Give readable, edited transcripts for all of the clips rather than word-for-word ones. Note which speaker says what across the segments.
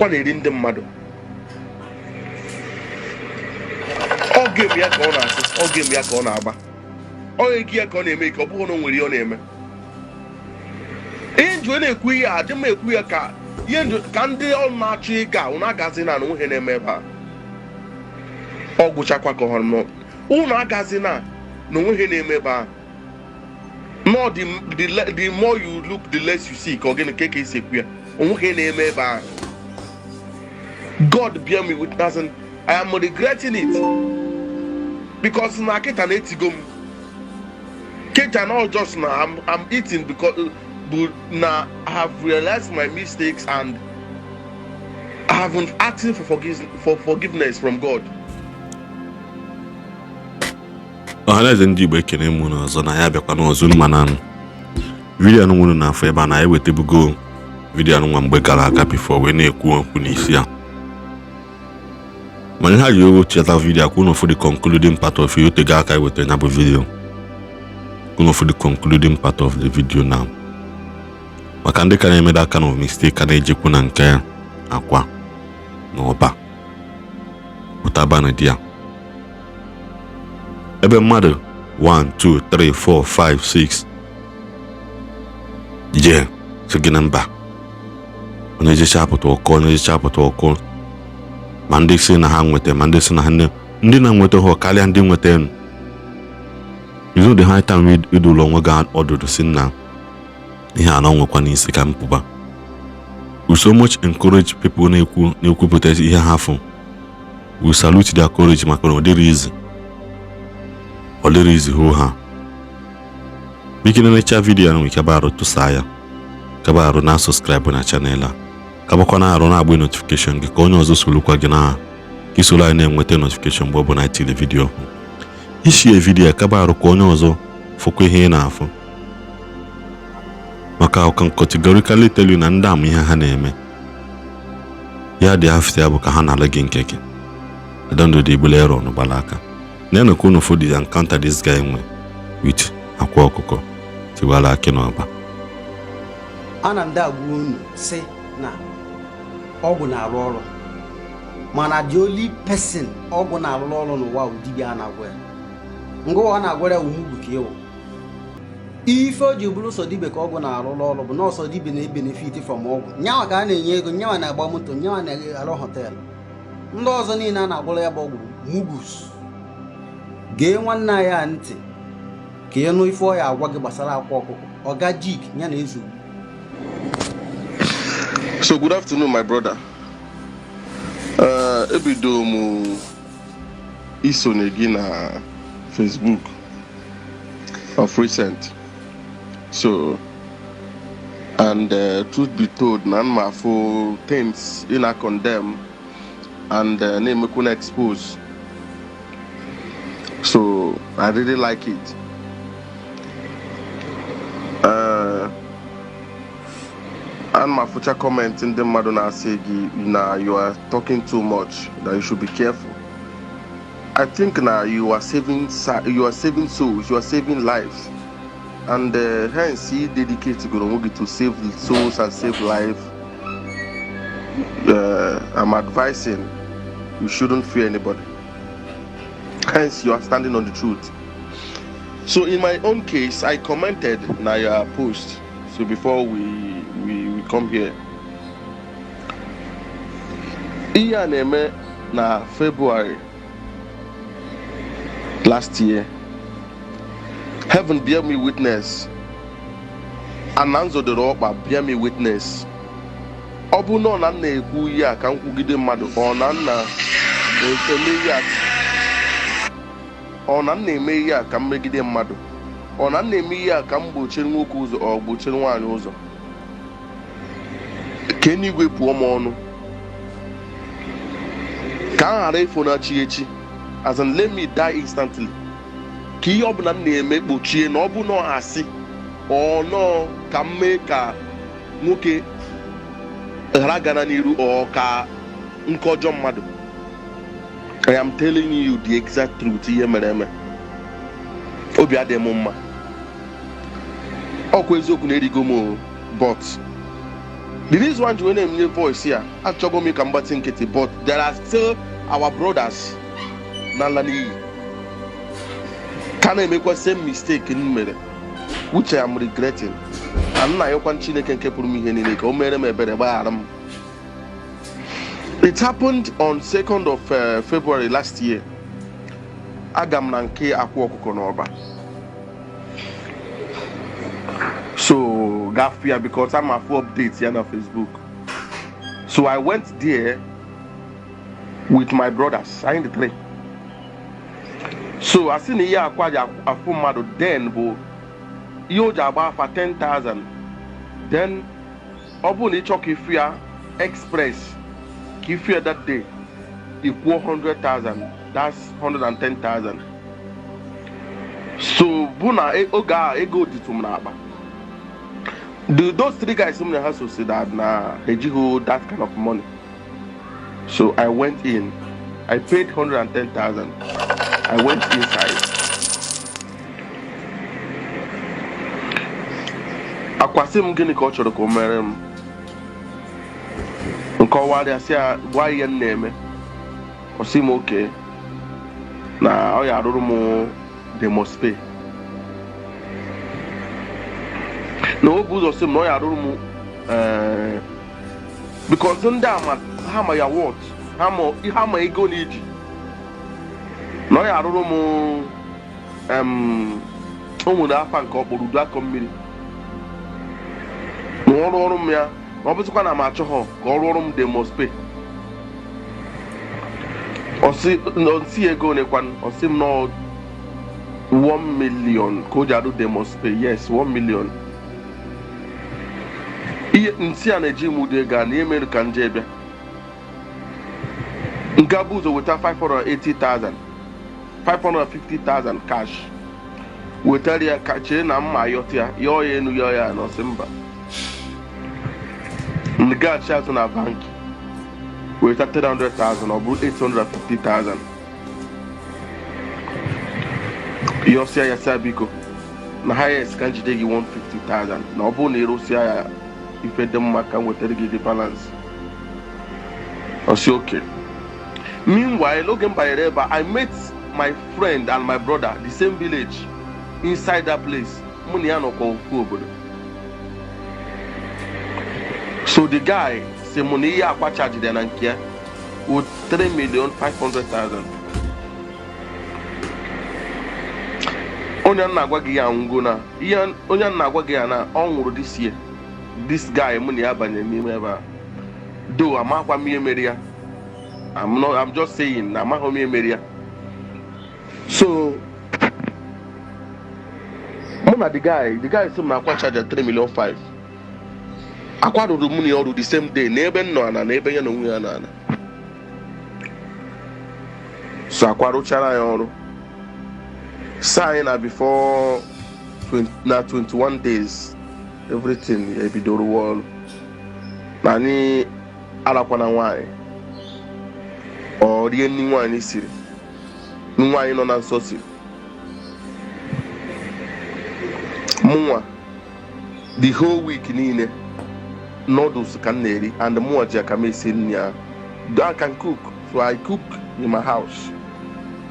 Speaker 1: Akwa na-eri ndị mmadụ. Ọ game ya ka ọ na-asụ, ọ game ya ka ọ na-agba, ọ ego ya ka ọ na-eme ka ọ bụghị na o nwere ihe ọ na-eme. Ihe nji na-ekwu ihe a, adị m ekwu ya ka ihe ka ndị ọ na-achọ ịga ụnụ agazi na onwe na-eme ebe a. Ọ gwụchakwa ka ọ hụrụ m ụnụ agazi na onwe ha na-eme ebe a. No, the more you look, the less you see. Ka ọ gịnị ka esi ekwu ya, onwe ha na-eme ebe a. God bear me witness, and I am regretting it because na kịta na-etigo m kịta, not just na I'm eating because but na I have realized my mistakes and I have been asking for forgiveness from God.
Speaker 2: Ọhaneze ndị Igbo, ekene m unu ọzọ na ya bịakwa n'ọzọ. Unu mana video anụ nwere n'afọ ebe a na ewetabugo video anụ nwa mgbe gara aga before wee na-ekwu okwu n'isi ya, mana ha ji ogo cheta video ka unu fụ the concluding part of it. Otego aka eweta ya bụ video, unu fụ the concluding part of the video now, maka ndị ka na-eme that kind of mistake, ka na-ejekwu na nke Akwa na Ọba pụtabanụ di ya ebe mmadụ 1 2 3 4 5 6 jee sị gị na mba, onye jecha apụta ọkọ, onye jecha apụta ọkọ, ma ndị si na ha nweta, ma ndị si na ha ndị na-enweta ha karịa ndị nweta. You know the high time idụlọ onwe gị ọdụdụ si na ihe a na nwekwa n'isi ka m pụba. We so much encourage people na-ekwu, na-ekwupụta ihe ha fụ. We salute their courage, maka na ọ dịrị izi, ọ dịrị izi hoo ha. Biko, na-enecha video ahụ, kaba arụ tụsaa ya, kaba arụ na subscribe na channel a, kabakwa na arụ na-agba notification gị ka onye ọzọ solukwa gị na ka isoro anyị na-enweta notification mgbe ọbụla anyị tiri video. Ishie video, kaba arụ ka onye ọzọ fụkwa ihe ị na-afụ, maka I can categorically tell you na ndị ama ihe ha na-eme ya dị after ya bụ ka ha na-ala gị nke gị. I don't do the igbele error n'ụgbala aka nenu ka unu fụ the encounter this guy nwe with Akwa Ọkụkọ Tiwara Akị n'Ọba.
Speaker 3: Ana m agwa unu si na ọgwụ na-arụ ọrụ, mana the only person ọgwụ na-arụrụ ọrụ n'ụwa bụ dibịa a na-agwa ya ngụwa ọ na-agwara ya umugwu ka ịwụ ife o ji bụrụ sọ dibịa ka ọgwụ na-arụrụ ọrụ bụ nọọsọ dibịa na-ebenefit from ọgwụ nyanwa ka a na-enye ego, nyanwa na-agba moto, nyanwa na-arụ hotel. Ndị ọzọ niile a na-agwara ya bụ ọgwụ mugus. Gee nwanne anyị a ntị ka ị nụ ife ọ ya agwa gị gbasara Akwa Ọkụkọ, Ọga Jik ya na Ezogbu.
Speaker 1: So good afternoon, my brother. Ebido m isonye gị na Facebook of recent. So, and truth be told, na m afụ things ị na condemn and na-emekwu na expose. So I really like it. Ana m afụcha comment ndị mmadụ na-asị gị na you are talking too much, that you should be careful. I think na you are saving souls, you are saving lives, and hence you dedicate goro onwe gị to save souls and save life. I'm advising you shouldn't fear anybody. Hence you are standing on the truth. So in my own case, I commented na your post. So before we come here, ihe a na-eme na February last year, heaven bear me witness, ana nzọdoro ọkpa bear me witness. Ọ bụ na ọ na m na-ekwu ihe a ka m kwugide mmadụ, ọ na m na-eme ihe a, ọ na m na-eme ihe a ka m megide mmadụ, ọ na m na-eme ihe a ka m gbochie nwoke ụzọ, ọ gbochie nwaanyị ụzọ, ka eluigwe pụọ m ọnụ, ka m ghara ịfụnachi echi, as in let me die instantly, ka ihe ọbụla m na-eme kpochie na ọ bụ na asị ọ nọọ ka m mee ka nwoke ghara gana n'iru ọ ka nkọjọ mmadụ. I am telling you the exact truth. Ihe mere eme, obi adịghị m mma. Ọkwa eziokwu na erigo m o, but The reason why ji na-enye voice ya, achọgo m ka mgbatị nkịtị, but there are still our brothers na-ala n'iyi ka na-emekwa same mistake m mere, which I am regretting, and nna ayọkwa Chineke nke pụrụ m ihe niile ka o mere m ebere, gbaghara m. It happened on 2nd of February last year. Aga m na nke Akwa Ọkụkọ n'Ọba, so gafee ya because I'm afụ update ya na Facebook. So I went there with my brothers, anyị dị three. So asị na ihe Akwa ji afụ mmadụ then bụ ihe o ji agba afa 10,000. Then ọ bụrụ na ị chọọ ka ifu ya express, ka ifu ya that day, ikwuo 100,000, that's 110,000. So bụ na oge a ego dịtụ m n'akpa. Those three guys m na ha so si that na ejighị that kind of money. So I went in, I paid 110,000. I went inside. Akwasị m gịnị ka ọ chọrọ ka o mere m, nkọwarịa sị ya gwa ihe m na-eme. Ọ sị m oke na ọ ya arụrụ m demospe na o bụ ụzọ sị m na ọ ya arụrụ m, because ndị ama ha ma ya wọt ha ma ha ma ego na iji na ọ ya arụrụ m. O nwere afa nke ọ kpọrọ udu akọ mmiri na ọrụ ọrụ m ya, na ọ bụzikwa na m achọghọ ka ọ rụọrụ m demospe. Ọsị ego onekwan? Ọsị m nọ 1 million ka o ji arụ demospe. Yes, 1 million. Ihe nsị a na-eji m ụdị ego a na ihe mere ka nje bịa nke bụ ụzọ weta 580,000, 550,000 cash, wetara ya ka chee na mma yọta ya, yọọ ya enu, yọọ ya na ọsị mba. Ngaghachi azụ na banki weta 300,000, ọ bụrụ 850,000. Yọsịa ya sịa biko na highest ka njide gị 150,000, na ọ bụrụ na ịrụsịa ya ife dị mma ka m wetara gị the balance. Ọsị oke. Meanwhile, oge m banyere ebe a, I met my friend and my brother, the same village, inside that place. Mụ na ya nọkwa ofu obodo. So the guy si mụ na ihe Akwa chajiri na nke ya wụ 3 million 500,000. Onye m na-agwa gị ya anwụgo na ihe onye m na-agwa gị ya na ọ nwụrụ this year. This guy mụ na ya banyere n'ime ebe a do, amakwa m ihe mere ya. I'm not, I'm just saying na amaghị m ihe mere ya. So mụ na the guy sị m na Akwa charge 3 million 5. Akwa rụrụ mụ na ya ọrụ the same day na ebe m nọ ana na ebe ya na onwe ya nọ ana. So Akwa rụchara ya ọrụ, sa anyị na before 20, na 21 days everything ebidoro ọrụ, na anyị arakwana nwaanyị, ọ rie nri nwaanyị siri, nri nwaanyị nọ na nsọ siri. Mụnwa the whole week niile noodles ka m na-eri, and mụnwa ji aka m esi nri ya. I can cook, so I cook in my house.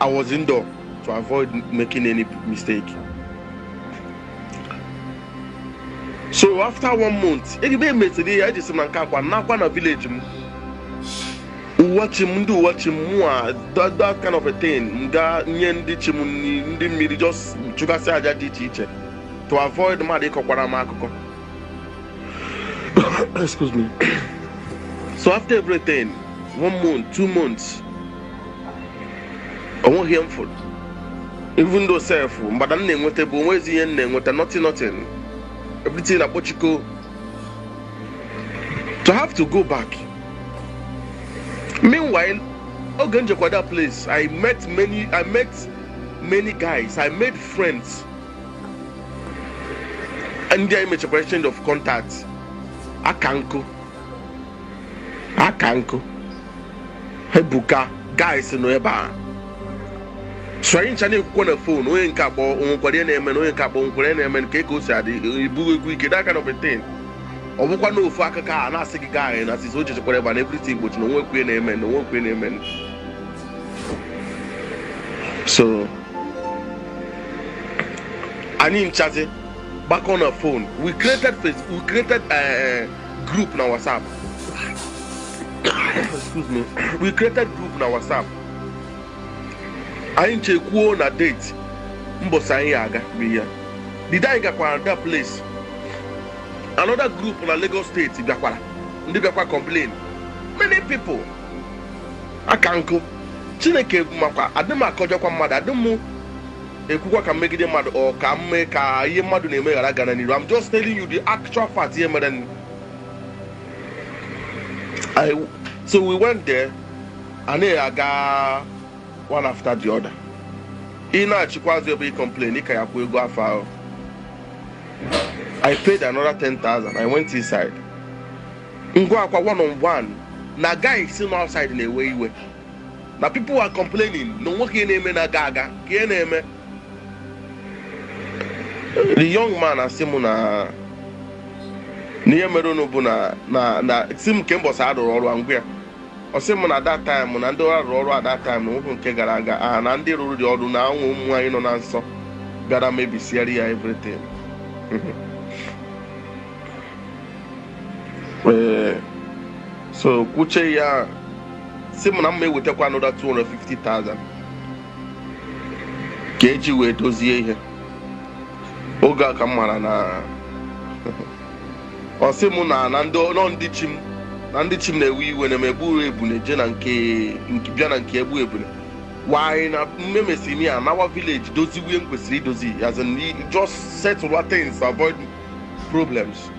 Speaker 1: I was indoor to avoid making any mistake. So after 1 month, ebe emesịrị ya ejisi m na nke Akwa nakwa na village m, uwachi m, ndị uwachi m mụa, that kind of a thing. M gaa nye ndị chi m nri, ndị mmiri, just chụgasị aja dị iche iche to avoid mmadụ ịkọkwara m akụkọ. Excuse me. So after everything, 1 month, 2 months, onweghị ihe m fụrụ. Even though self mgbada m na-enweta bụ onwezi ihe m na-enweta, nothing, nothing, everything na-akpọchiko. To have to go back. Meanwhile, oge njekwa that place, I met many guys, I made friends. Ndị anyị mechakwa exchange of contact. Aka nkụ Ebuka guys nọ ebe a. So anyị ncha na-ekwukwa na phone, onye nke akpọ onwekwara ihe na-eme na onye nke akpọ onwekwara ihe na-eme nke ka o si adị, ibu egwu ike, that kind of a thing. Ọ bụkwa na ofu akụkọ a na-asị gị gaa anyị na sisi o jechekwara ebe a na everything gbochi na onwekwe na-eme na onwekwe na-eme. So anyị nchazi gbakọ na phone. We created face, we created group na WhatsApp. Excuse me, we created group na WhatsApp. Anyị nche kwuo na date mbọsị anyị aga bụ ya. The day anyị gakwara that place, another group na Lagos State bịakwara, ndị bịakwa complain. Many people aka nkụ. Chineke makwa adị m akọjọkwa mmadụ, adị m ekwukwa ka mmegide mmadụ ọ ka m mee ka ihe mmadụ na-eme ghara gara n'iru. I'm just telling you the actual fact ihe mere. So we went there, anyị aga one after the other. Ị na-achịkwa ebe ị complain, ị ka ya kwụ ego afọ ahụ. I paid another 10,000. I went inside. Ngwa akwa one on one na guy si no outside na-ewe iwe na people are complaining na nwoke na-eme na-aga aga ka ihe na-eme. The young man asị m na ihe mere unu bụ na si m nke mbọsị arụrụ ọrụ a ngwa ya. Ọ sị m na that time na ndị arụrụ ọrụ at that time na nwoke nke gara aga a na ndị rụrụ dị ọrụ na anwụ ụmụ anyị nọ na nsọ bịara mebisiara ya everything. Ee, so kwuche ya, sị m na m ewetakwa another 250,000 ka eji wee dozie ihe. Oge a ka m mara na ọ sị m na ndị nọ ndị chi m na ndị chi m na-ewe iwe na emegburu ebune je na nke bịa na nke egbu ebune why na mmemesi m ya nawa village doziwe m kwesịrị idozi, as in just settle things, avoid problems,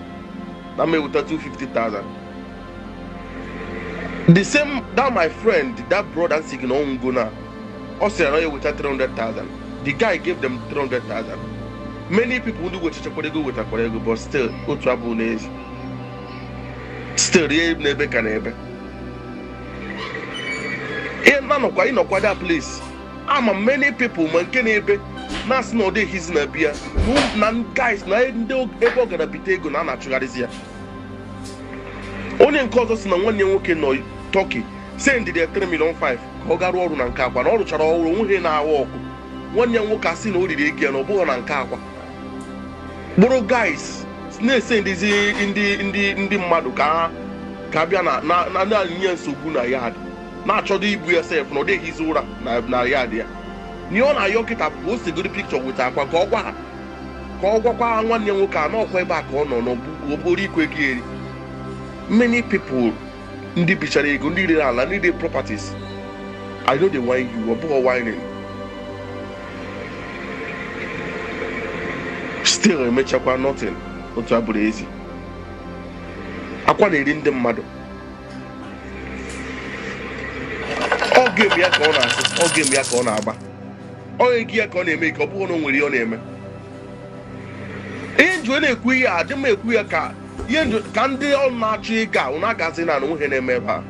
Speaker 1: na m eweta 250,000. The same that my friend, that brother si gị na ọnwụgo na ọ sịrị na ya eweta 300,000. The guy gave them 300,000. Many people ndị wechachakwara ego wetakwara ego, but still otu abụ n'ezi, still ihe n'ebe ka n'ebe ị na-anọkwa ịnọkwa that place. Ama many people ma nke na-ebe na-asị na ọ dịghịzi na bịa na guys na ndị ebe ọ gara bite ego na a na-achụgharịzi ya. Onye nke ọzọ si na nwanne ya nwoke nọ Turkey send ya 3 million 5 ka ọ gara ọrụ na nke akwa na ọ rụchara ọrụ onweghị na-awa ọkụ. Nwanne ya nwoke asị na o riri ego ya na ọ bụghị na nke akwa kpụrụ guys na-ese ndịzi ndị mmadụ ka ha ka bịa na na na-enye nsogbu na yard na-achọdo igbu ya sef na ọ dịghịzi ụra na yard ya. Na ọ na-ayọ kịta bụ o segoro picture weta akwa ka ọ gwa ha ka ọ gwakwa nwanne ya nwoke a n'ọkwa ebe a ka ọ nọ n'okporo ikwe gị eri. Many people ndị bichara ego, ndị rere ala, ndị rere properties. I know they whine you, ọ bụghị whining. Still emechakwa nothing. Otu abụrụ ezi akwa na-eri ndị mmadụ. Ọ game ya ka ọ na-asụ, ọ game ya ka ọ na-agba, ọ ego ya ka ọ na-eme ka ọ bụghị na o nwere ihe ọ na-eme. Ihe nju na-ekwu ihe a adị m ekwu ya ka ihe nju ka ndị ọ na-achọ ịga ụnụ agazi na onwe ha na-eme ebe a.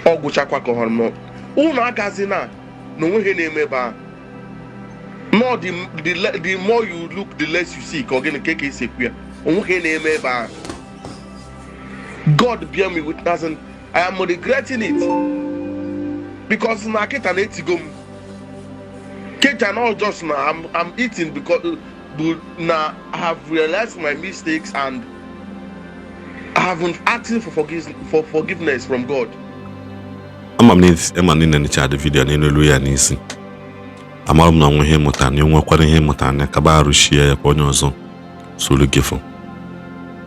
Speaker 1: Ọ gwụchakwa ka ọ hụrụ m ụnụ agazi na onwe ha na-eme ebe a. No, the more you look, the less you see. Ka ọ gịnị ka esi ekwu ya onwe ha na-eme ebe a. God bear me witness, I am regretting it because na kịta na-etigo m kịta not just na I'm eating because na I have realized my mistakes and I have been asking for forgiveness from God.
Speaker 2: Ama m na na-enecha the video n'elu ya n'isi. Amara m na nwe ihe ịmụta na enwekwara ihe ịmụta na kaba arụ shie ya ka onye ọzọ solu gị fụ.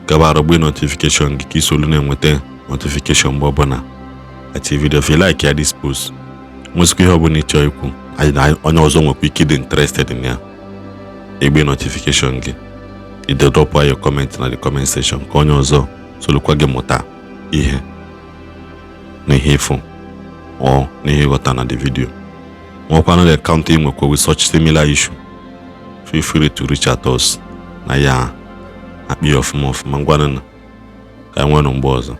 Speaker 2: Kaba arụ gbe notification gị ka isolu na-enweta notification mgbe ọbụla ati video. If you like ya this post, nwezikwa ihe ọbụla ị chọọ ikwu anyị na onye ọzọ nwekwa ike ịdị interested in ya, igbe notification gị ide drop your comment na the comment section ka onye ọzọ solukwa gị mụta ihe na ihe ịfụ ọ na ihe ịghọta na the video. Nwekwanụ the account ị nwekwa with such similar issue, feel free to reach out us na ya akpị ya ọfụma ọfụma. Ngwanụ ka anyị nwere mgbe ọzọ.